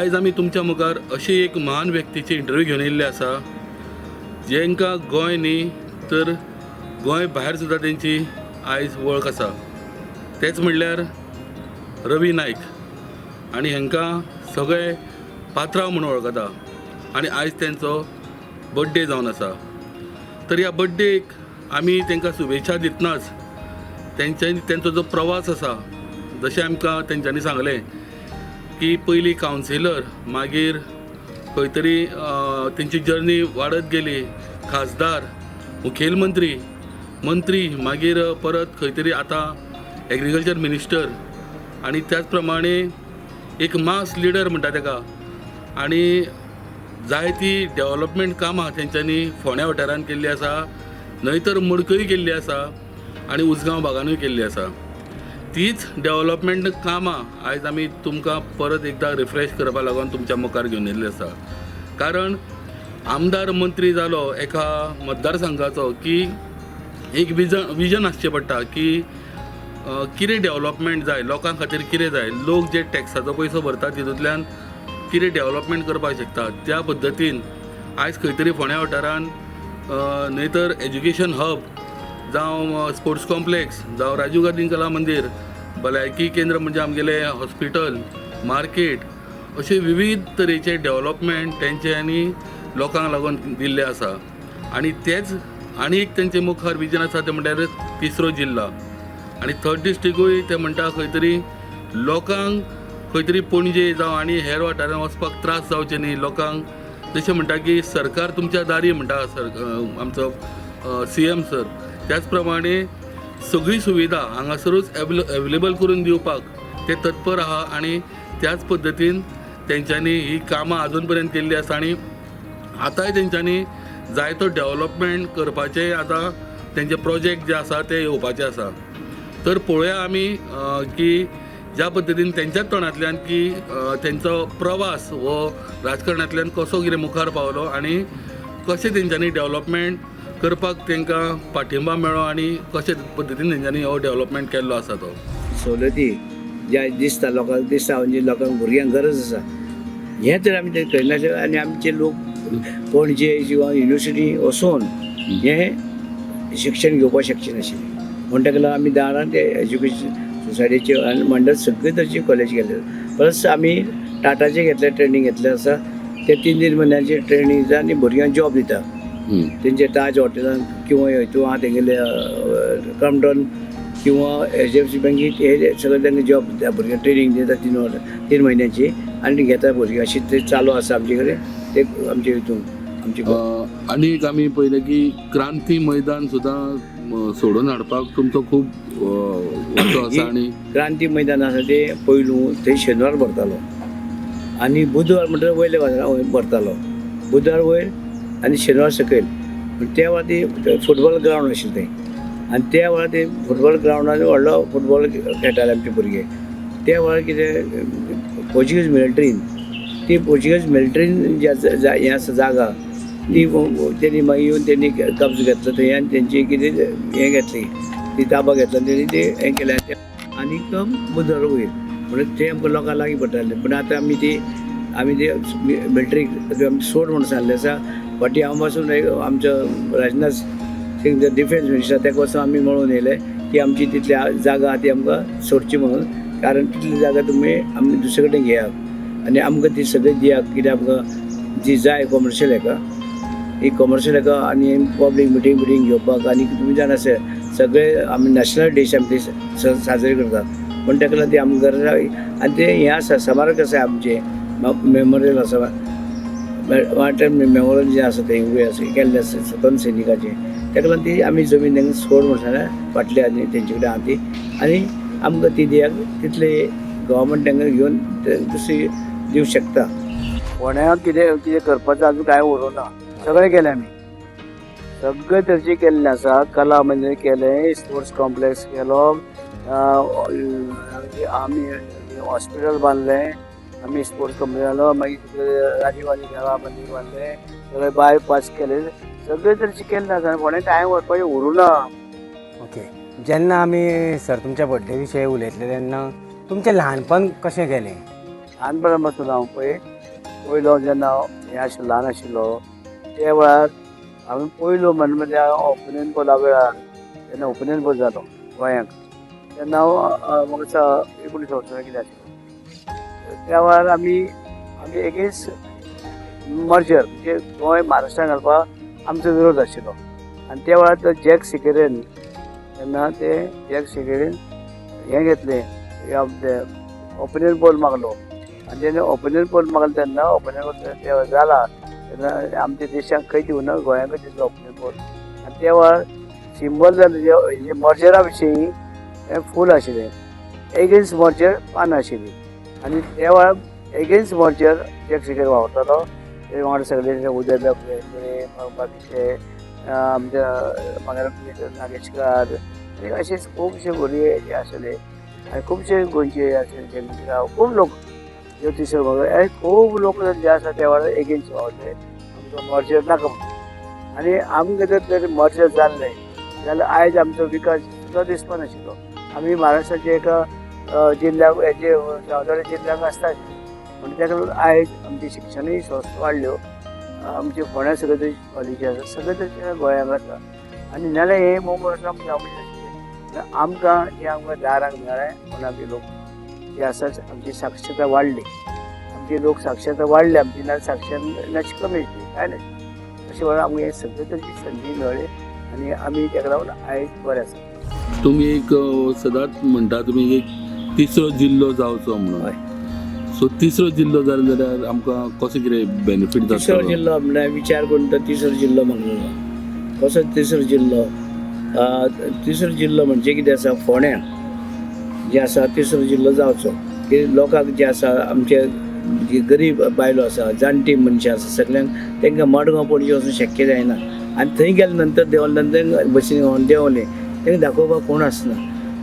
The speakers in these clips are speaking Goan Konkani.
आयज आमी तुमच्या मुखार अशी एक महान व्यक्तीची इंटरव्यू घेवन येयल्ले आसा, जेंकां गोंय न्ही तर गोंय भायर सुद्दां तेंची आयज वळख आसा. तेच म्हणल्यार रवी नायक आनी हांकां सगळे पात्रांव म्हणून वळखता आनी आयज तेंचो बड्डे जावन आसा. तर ह्या बड्डेक आमी तांकां शुभेच्छा दितनाच तेंच्यांनी तेंचो जो प्रवास आसा, जशें आमकां तेंच्यांनी सांगलें की पयलीं कावन्सिलर, मागीर खंय तरी तेंची जर्नी वाडत गेली, खासदार, मुखेलमंत्री, मंत्री, मागीर परत खंय तरी आतां एग्रीकल्चर मिनिस्टर आनी त्याच प्रमाणे एक मास लिडर म्हणटा तेका. आनी जायती डेवलपमेंट कामां तेंच्यांनी फोंड्या वाठारान केल्ली आसा, न्हय तर मडकय केल्ली आसा आनी उसगांव भागानूय केल्ली आसा. तीच डेवलपमेंट कामां आयज आमी तुमकां परत एकदां रिफ्रेश करपा लागून तुमच्या मुखार घेवन येयल्ले आसा. कारण आमदार मंत्री जालो एका मतदारसंघाचो की एक विजन आसचें पडटा की कितें डेवलपमेंट जाय, लोकां खातीर कितें जाय, लोक जे टॅक्साचो पयसो भरता तितूंतल्यान कितें डेवलपमेंट करपाक शकता. त्या पद्दतीन आयज खंय तरी फोंड्या वाठारान न्हय तर एज्युकेशन हब जावं स्पोर्ट्स कॉम्प्लेक्स जावं राजीव गांधी कला मंदीर, भलायकी केंद्र म्हणजे आमगेलें हॉस्पिटल, मार्केट, अशे विविध तरेचे डेवलपमेंट तेंच्यांनी लोकांक लागून दिल्ले आसा. आनी तेच आनी एक तेंचे मुखार विजन आसा तें म्हणल्यार तिसरो जिल्ला आनी थर्ड डिस्ट्रिक्टूय ते म्हणटा खंय तरी लोकांक खंय तरी पणजे जावं आनी हेर वाठारांत वचपाक त्रास जावचे न्ही लोकांक. जशें म्हणटा की सरकार तुमच्या दारी म्हणटा सर, आमचो CM sir, त्याच प्रमाणे सगळी सुविधा हांगासरूच एवेलेबल करून दिवपाक ते तत्पर आहा आनी त्याच पद्दतीन तेंच्यांनी ही कामां आजून पर्यंत केल्ली आसा. आनी आतांय तेंच्यांनी जायतो डेवलपमेंट करपाचे आतां तेंचे प्रोजेक्ट जे आसा ते येवपाचे आसा. तर पळोवया आमी की ज्या पद्दतीन तेंच्याच तोंडांतल्यान की तेंचो प्रवास हो राजकारणांतल्यान कसो कितें मुखार पावलो आनी कशें तेंच्यांनी डेवलपमेंट करपाक तांकां पाठिंबा मेळ्ळो आनी कशे पद्दतीन तेंच्यांनी हो डेवलपमेंट केल्लो आसा तो. सवलती ज्या दिसता लोकांक दिसता म्हणजे लोकांक भुरग्यांक गरज आसा हें तर आमी तें करिनासले. आनी आमचे लोक पणजे किंवा युनिवर्सिटी वचून हें शिक्षण घेवपाक शकचे नाशिल्ले, म्हूण ताका लागून आमी दारान ते एज्युकेशन सोसायटीचे आनी मंडळ सगळे तरेचे कॉलेज गेले. प्लस आमी टाटाचे घेतले ट्रेनींग घेतले आसा, ते 3-3 म्हयन्याचे ट्रेनींग दिता आनी भुरग्यांक जॉब दिता. तेंचे ताज हॉटेलान किंवा हितून आहा तेंगेले क्रॉम्पटन किंवा HDFC बँकेत हे सगळे तांकां जॉब दिता, भुरग्यांक ट्रेनींग दिता 3 वर्सां 3 म्हयन्याची आनी घेता भुरगीं. अशें ते चालू आसा आमचे कडेन ते आमचे हितून आमचे. आनी एक आमी पळयलें की क्रांती मैदान सुद्दां सोडून हाडपाक तुमचो खूब आसा. आनी क्रांती मैदान आसा तें पयलू थंय शेनवार भरतालो आनी बुधवार म्हणटकर वयल्या बाजारान भरतालो, बुधवार वयर आनी शेनवार सकयल. पूण त्या वेळार ती फुटबॉल ग्रावंड आशिल्लें थंय आनी त्या वेळार ते फुटबॉल ग्रावंडार व्हडलो फुटबॉल खेळटाले आमचे भुरगे. त्या वेळार कितें पोर्चुगीज मिलिट्रीन ती पोर्चुगीज मिलिट्रीन जे हें आसा जागा ती तेणी मागीर येवन तेणी कब्जो घेतलो थंय आनी तेंची कितें हें घेतली ती ताबा घेतलो आनी तेणी तें हें केलें आनीक बुधवार वयर म्हणून तें आमकां लोकांक लागीं पडटालें. पूण आतां आमी ती मिलिट्रीक आमी सोड म्हणून सांगलें आसा. फाटीं हांव पासून एक आमचो राजनाथ सिंग डिफेन्स मिनिस्टर ताका वचून आमी मेळून येयले की आमची तितली जागा आहा ती आमकां सोडची म्हणून, कारण तितली जागा तुमी आमी दुसरे कडेन घेयात आनी आमकां ती सगळी दियात कित्याक आमकां जी जाय कॉमर्शियल हेका ही कॉमर्शियल हेका आनी पब्लीक मिटींग बिटींग घेवपाक. आनी तुमी जाणा आसा सगळे आमी नॅशनल डे आमी ते साजरे करतात, पूण ताका लागून ती आमकां गरज आनी तें हें आसा स्मारक आसा आमचें मेमोरियल आसा, वाटन मेमोरियल जें आसा तें उबें आसा केल्लें आसा स्वतंत्र सैनिकाचें, ताका लागून ती आमी जमीन तांकां सोड म्हण सांगल्या फाटली आनी तेंचे कडेन आहा ती आनी आमकां ती दियात तितले गव्हर्मेंट तांकां घेवन दुसरी दिवंक शकता. फोंड्या कितें कितें करपाचें आजून कांय उरूंक ना, सगळें केलें आमी, सगळे तरेचें केल्लें आसा. कला मंदीर केलें, स्पोर्ट्स कॉम्प्लेक्स केलो, आमी हॉस्पिटल बांदलें, आमी स्पोर्ट्स कॉम्प्लेक्स जालो, मागीर राजीव गांधी खेळा मंदीर बांदलें, सगळे बायपास केले, सगळे तरेचें केल्लें आसा. फोंड्या कांय व्हरपाचें उरूंक ना. ओके, जेन्ना आमी सर तुमच्या बड्डे विशयी उलयतले तेन्ना तुमचें ल्हानपण कशें गेलें? ल्हानपणा पासून हांव पळय पयलो जेन्ना हें आशिल्लो ल्हान आशिल्लो त्या वेळार हांवें पयलो म्हणजे ओपिनियन पोला वेळार जेन्ना ओपिनियन पोल जालो गोंयांक तेन्ना हांव म्हाका दिसता 19 वर्सां कितें आशिल्लो. त्या वेळार आमी आमी एगेन्स्ट मर्जर म्हणजे गोंय महाराष्ट्रान घालपाक आमचो विरोध आशिल्लो. आनी त्या वेळार तो जॅक सिकेरीन तेन्ना ते जॅक सिकेरीन हें घेतलें ओपिनियन पोल मागलो. आनी जेन्ना ओपिनियन पोल मागलो तेन्ना ओपिनियन पोल जाला तेन्ना आमच्या देशाक खंय दिवना गोंयांकूय दिसलो ओपिनियन पोल. आनी त्या वेळार सिंबल जालें जे मर्जरा विशीं हें फूल आशिल्लें, एगेन्स्ट मर्जर पानां आशिल्लीं. आनी त्या वेळार एगेन्स्ट मर्जर जॅक सिकेर वावरतालो. ते वांगडा सगळे उदय बाकीचे आमच्या मागीर नागेशकार अशेच खुबशे भुरगे हे आशिल्ले आनी खुबशे गोंयचे आशिल्ले जगदीशराव खूब लोक ज्योतिश्वर भगत हे खूब लोक जे आसा त्या वेळार एगेन्स्ट वावरले आमकां मर्जर नाका म्हणून. आनी आमकां जर मर्जर जाल्लें जाल्यार आयज आमचो विकास सुद्दां दिसपा नाशिल्लो. आमी महाराष्ट्राचे एका जिल्ल्याक हेजे सावतवाडी जिल्ल्याक आसता आशिल्ले म्हणून ताका लागून आयज आमची शिक्षणूय संस्था वाडल्यो. आमचे फोंड्या सगळे तरेचे कॉलेजी आसा सगळे तरेचे गोंयांक आसा. आनी नाजाल्यार हे मुंबय आमकां जावपाचें आमकां हें आमकां दाराक मेळ्ळें म्हणून आमचे लोक जे आसा आमची साक्षरता वाडली. आमची लोक साक्षरता वाडली आमची नाजाल्यार साक्षरता कमी आशिल्ली काय न्हय. अशें म्हणून आमकां हे सगळे तरेची संदी मेळ्ळी आनी आमी ताका लागून आयज बरें आसा. तुमी एक सदांच म्हणटा तुमी एक तिसरो जिल्लो जावचो म्हणून. सो तिसरो जिल्लो जालो जाल्यार आमकां कसो कितें बेनिफीट जातलो? तिसरो जिल्लो म्हणल्यार विचार करून तो तिसरो जिल्लो मागलेलो. कसो तिसरो जिल्लो? तिसरो जिल्लो म्हणजे कितें आसा फोंड्या जे आसा तिसरो जिल्लो जावचो की लोकांक जे आसा आमचे जी गरीब बायलो आसा जाणटी मनशां आसा सगल्यांक तांकां मडगांव पणजे वचूंक शक्य जायना. आनी थंय गेले नंतर देंवले नंतर बसीन देंवले तांकां दाखोवपाक कोण आसना.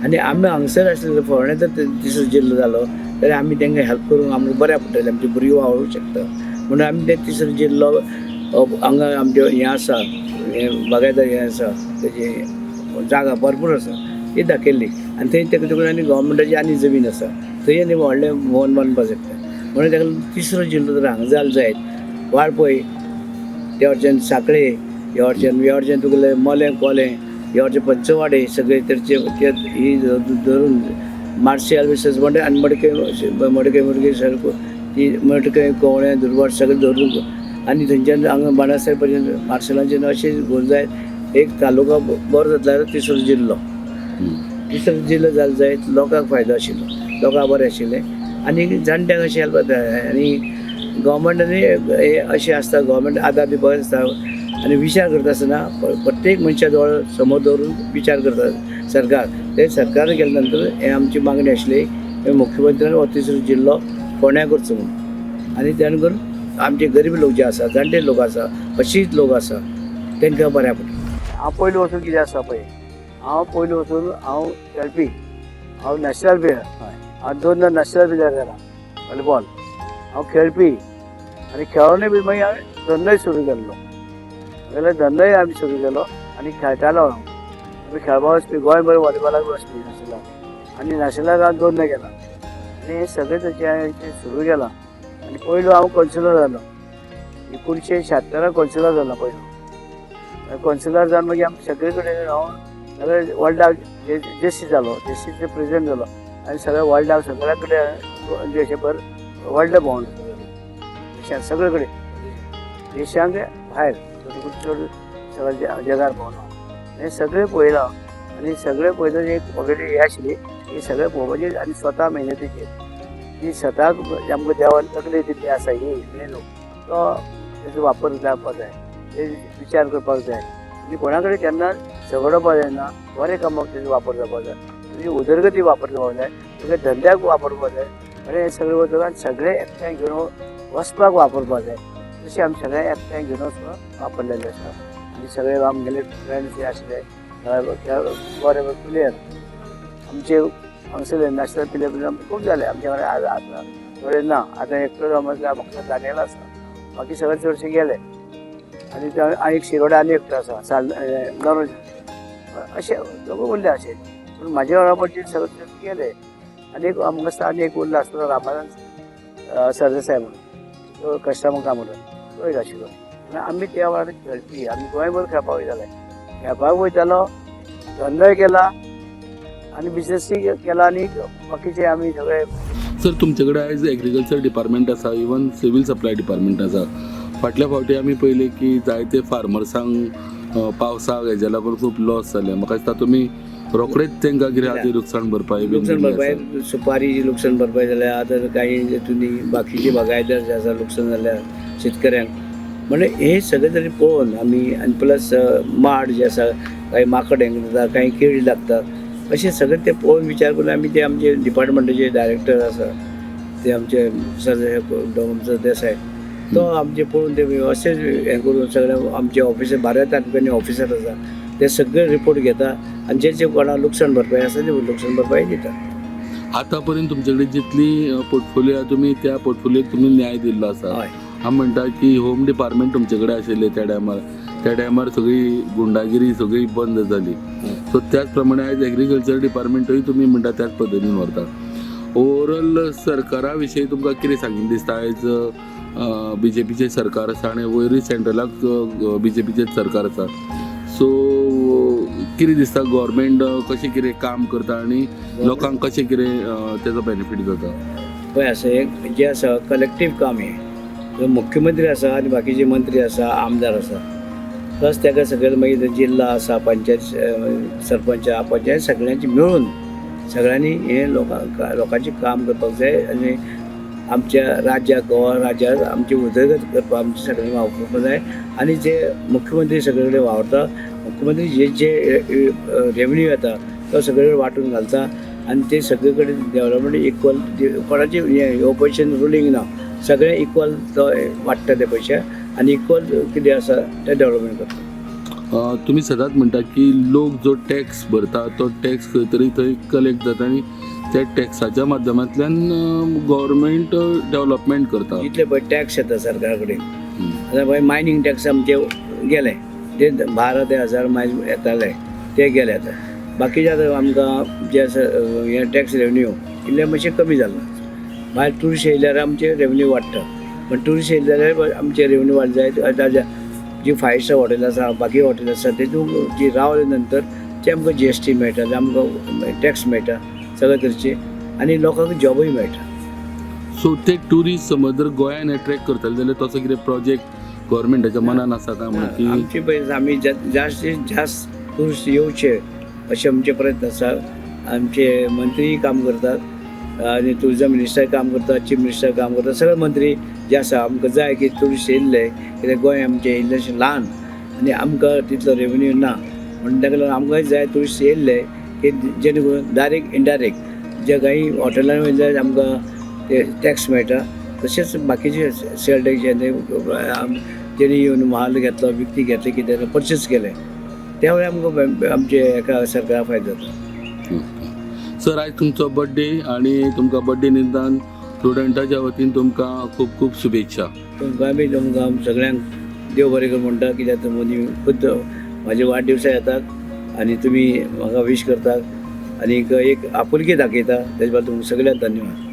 आनी आमी हांगसर आसले फोंड्या जर तिसरो जिल्लो जालो जाल्यार आमी तांकां हेल्प करूंक आमकां बऱ्याक पडटलें आमची भुरगीं वावरूंक शकता म्हणून आमी ते तिसरो जिल्लो हांगा आमचें हें आसा हें बागायदार हें आसा तेजी जागा भरपूर आसा ती दाखयल्ली. आनी थंय ताका लागून आनी गव्हर्मेंटाची आनी जमीन आसा थंय आनी व्हडलें भवन बांदपाक शकता. म्हणून ताका लागून तिसरो जिल्लो जर हांगा जालो जायत वाळपय त्या वटच्यान साखळे ह्या वटच्यान ह्या वटच्यान तुगेलें मोलें कोलें ह्या वटच्यान पंचवाडे सगळे तरेचे ही धरून मार्शेल बी सजमंडे आनी मडकय मडकय मडकय सारको ती मडकय कवळें दुर्भाट सगळें धरून आनी थंयच्यान हांगा बाणासाहेब पर्यंत मार्शेलांच्यान अशें घोल जायत एक तालुका बरो जातलो जाल्यार तिसरो जिल्लो. तिसरो जिल्लो जालो जायत लोकांक फायदो आशिल्लो लोकांक बरें आशिल्लें आनी जाणट्यांक अशें हेल्प जाता. आनी गव्हर्मेंटानूय हें अशें आसता गव्हर्मेंट आदार दिवपाक आसता आनी विचार करता आसतना प्रत्येक मनशा दोळ समोर दवरून विचार करता सरकार. ते सरकार गेले नंतर हें आमची मागणी आशिल्ली मुख्यमंत्र्यान हो तिसरो जिल्लो फोंड्या करचो म्हणून. आनी तेणे करून आमचे गरीब लोक जे आसा जाणटे लोक आसा अशीच लोक आसा तांकां बऱ्याक पडटा. हांव पयलीं वचून कितें आसा पळय हांव पयलीं वचून हांव खेळपी हांव नॅशनल प्लेयर. हांव दोनदा नॅशनल प्लेयर जाला व्हॉलीबॉल. हांव खेळपी आनी खेळोनूय बी मागीर हांवें धंदोय सुरू केल्लो. जाल्यार धंदोय आमी सुरू केलो आनी खेळटालो हांव. आमी खेळपाक वचपी गोंयभर व्हॉलीबॉलाक वचपी नॅशनलाक आनी नॅशनलाक हांव दोनदा गेला. आनी हें सगळें तशें हांवें सुरू केलां. आनी पयलो हांव कौन्सिलर जालो 1976 कौन्सिलर जालो पयलो. कौन्सिलर जावन मागीर आमी सगळे कडेन हांव सगळे वर्ल्डाक जेसी जालो जेसीचे प्रेजिडेंट जालो आनी सगळे वर्ल्डाक सगळ्या कडेन देशभर वर्ल्ड भोंवलो देशांत सगळे कडेन देशांक भायर चड सगळ्या जगार भोंवलो. हें सगळें पळयलां आनी सगळें पळयतना एक ऑलरेडी हें आशिल्ली ही सगळें पळोवपाची आनी स्वता मेहनतीचेर ही स्वताक आमकां देवान तकली दिल्ली आसा ही मेंदू तो तेजो वापर जावपाक जाय ते विचार करपाक जाय आनी कोणा कडेन केन्ना झगडोवपाक जायना बरें कामाक तेजो वापर जावपाक जाय तुजी उदरगती वापर जावपाक जाय तुगे धंद्याक वापरपाक जाय आनी हें सगळें वचून आनी सगळें एकठांय घेवन वचपाक वापरपाक जाय. तशें आमी सगळें एकठांय घेवन वचपाक वापरलेलें आसा. आनी सगळे आमगेले फ्रेंड्स जे आशिल्ले बरे बरे प्लेयर आमचे हांगसरले नॅशनल प्लेयर खूब जाले आमच्या कडेन. आतां थोडे ना आतां एकटो म्हाका दानियल आसा बाकी सगळे चडशे गेले. आनी एक शिरोडा आनी एकटो आसा साल नरोज अशे दोगूय उरले अशे पूण म्हाजे बरोबर सगळे गेले. आनी एक आमकां आनी एक उरलो आसलो रामानंद सरदेसाय म्हणून कस्टमर काम करता तो एक आशिल्लो. आनी आमी त्या वेळार खेळपी, आमी गोंयभर खेळपाक वयताले, खेळपाक वयतालो, धंदोय केला आनी बिजनसूय केला आनी बाकीचे आमी सगळे. सर, तुमचे कडेन आयज एग्रीकल्चर डिपार्टमेंट आसा, इवन सिवील सप्लाय डिपार्टमेंट आसा. फाटल्या फावटी आमी पळयलें की जायते फार्मर्सांक पावसाक हेज्या लागून खूब लॉस जालें. म्हाका दिसता तुमी रोखडेच तांकां कितें आहा ती लुकसाण भरपाई बीन लुकसाण दिल्ली भरपाई आसा. सुपारीची लुकसाण भरपाई जाल्या, आतां काही हितून बाकीचे बागायतदार जे आसा लुकसाण जाल्या शेतकऱ्यांक. म्हणजे हे सगळे तरी पळोवन आमी, आनी प्लस माड जे आसा, काही माकड हेंका जाता, काही केळी लागता, अशें सगळें ते पळोवन विचार करून आमी ते आमचे डिपार्टमेंटाचे डायरेक्टर आसा ते आमचे सर डॉ देसाय, तो आमचे पळोवन ते अशेंच हें करून सगळे आमचे ऑफिसर, बारा तालुक्यांनी ऑफिसर आसा, ते सगळे रिपोर्ट घेता आनी जे जे कोणाक लुकसाण भरपाई आसा ते लुकसाण भरपाई दिता. आतां पर्यंत तुमचे कडेन जितली पोर्टफोलियो आहा, तुमी त्या पोर्टफोलियोक तुमी न्याय दिल्लो आसा. हय. हांव म्हणटा की होम डिपार्टमेंट तुमचे कडेन आशिल्लें त्या टायमार, त्या टायमार सगळी गुंडागिरी सगळी बंद जाली. सो त्याच प्रमाणे आयज एग्रीकल्चर डिपार्टमेंटूय तुमी म्हणटा त्याच पद्दतीन व्हरता. ओवरऑल सरकारा विशयी तुमकां कितें सांगीन दिसता? आयज बीजेपीचें सरकार आसा आनी वयरूय सेंट्रलाक बीजेपीचें सरकार आसा. सो कितें दिसता, गव्हर्मेंट कशें कितें काम करता आनी लोकांक कशें कितें तेजो बेनिफीट जाता? पळय, आसा एक जें आसा कलेक्टीव काम हें. जो मुख्यमंत्री आसा आनी बाकीचे मंत्री आसा, आमदार आसा, प्लस ताका सगळे मागीर जिल्हा आसा, पंचायत, सरपंच आसा, पंचायत सगळ्यांची मेळून सगळ्यांनी हें लोकांचें काम करपाक जाय आनी आमच्या राज्याक, गोवा राज्याक आमची उदरगत करपाक आमचे सगळ्यांनी वावुरपाक जाय. आनी जे मुख्यमंत्री सगळे कडेन वावरता, मुख्यमंत्री जे जे रेवन्यू येता तो सगळे कडेन वांटून घालता आनी ते सगळे कडेन डेवलपमेंट इक्वल, कोणाचें हें ओपोजिशन रुलींग ना, सगळे इक्वल तो वांट्टा ते पयशे आनी इक्वल कितें आसा तें डेवलपमेंट करता. तुमी सदांच म्हणटा की लोक जो टॅक्स भरता तो टॅक्स खंय तरी थंय कलेक्ट जाता आनी त्या टॅक्साच्या माध्यमांतल्यान गव्हर्मेंट डेवलपमेंट करता. जितले पळय टॅक्स येता सरकारा कडेन, आतां पळय मायनींग टॅक्स आमचे गेले, ते 12 ते हजार मायज येताले ते गेले. आतां बाकीचे आतां आमकां जे आसा हे टॅक्स रेवन्यू इल्ले मातशें कमी जाला. भायर टुरिस्ट येयल्यार आमचे रेवन्यू वाडटा, पण टुरिस्ट येयले जाल्यार आमचे रेवन्यू वाड जायत. आतां जी फायव स्टार हॉटेल आसा, बाकी हॉटेल आसा, तेतून जी रावले नंतर ते आमकां जीएसटी मेळटा, आमकां टॅक्स मेळटा सगळे तरेचे आनी लोकांक जॉबूय मेळटा. सो ते ट्युरिस्ट समज जर गोंयान एट्रॅक्ट करतले जाल्यार तसो कितें प्रोजेक्ट गव्हर्मेंटाच्या मनान आसा काय म्हणून की? आमचे पळय, आमी जास्तीत जास्त टुरिस्ट येवचे अशे आमचे प्रयत्न आसा. आमचे मंत्रीय काम करतात आनी टुरिजम मिनिस्टर काम करतात, चीफ मिनिस्टर काम करतात, सगळे मंत्री जे आसा. आमकां जाय की टुरिस्ट येयल्ले, कित्याक गोंय आमचें इल्लेशें ल्हान आनी आमकां तितलो रेवन्यू ना, म्हणून ताका लागून आमकांय जाय टुरिस्ट येयल्ले की जेणे करून डायरेक्ट इनडायरेक्ट जे काही हॉटेलान वयले आमकां ते टॅक्स मेळटा, तशेंच बाकीचे सेल टॅक्स जेणे येवन म्हाल घेतलो, विकती घेतले, कितें परचेस केलें, त्या वेळार आमकां आमचे एका सरकाराक फायदो जाता. सर, आयज तुमचो बड्डे आनी तुमकां बड्डे निमतान स्टुडंटाच्या वतीन तुमकां खूब खूब शुभेच्छा. तुमकां बी, तुमकां सगळ्यांक देव बरें करूं म्हणटा, कित्याक तुमी खुद्द म्हाजे वाडदिवसा येतात आनी तुमी म्हाका वीश करतात आनी एक आपुलकी दाखयता, तेजे बद्दल तुमकां सगळ्यांक धन्यवाद.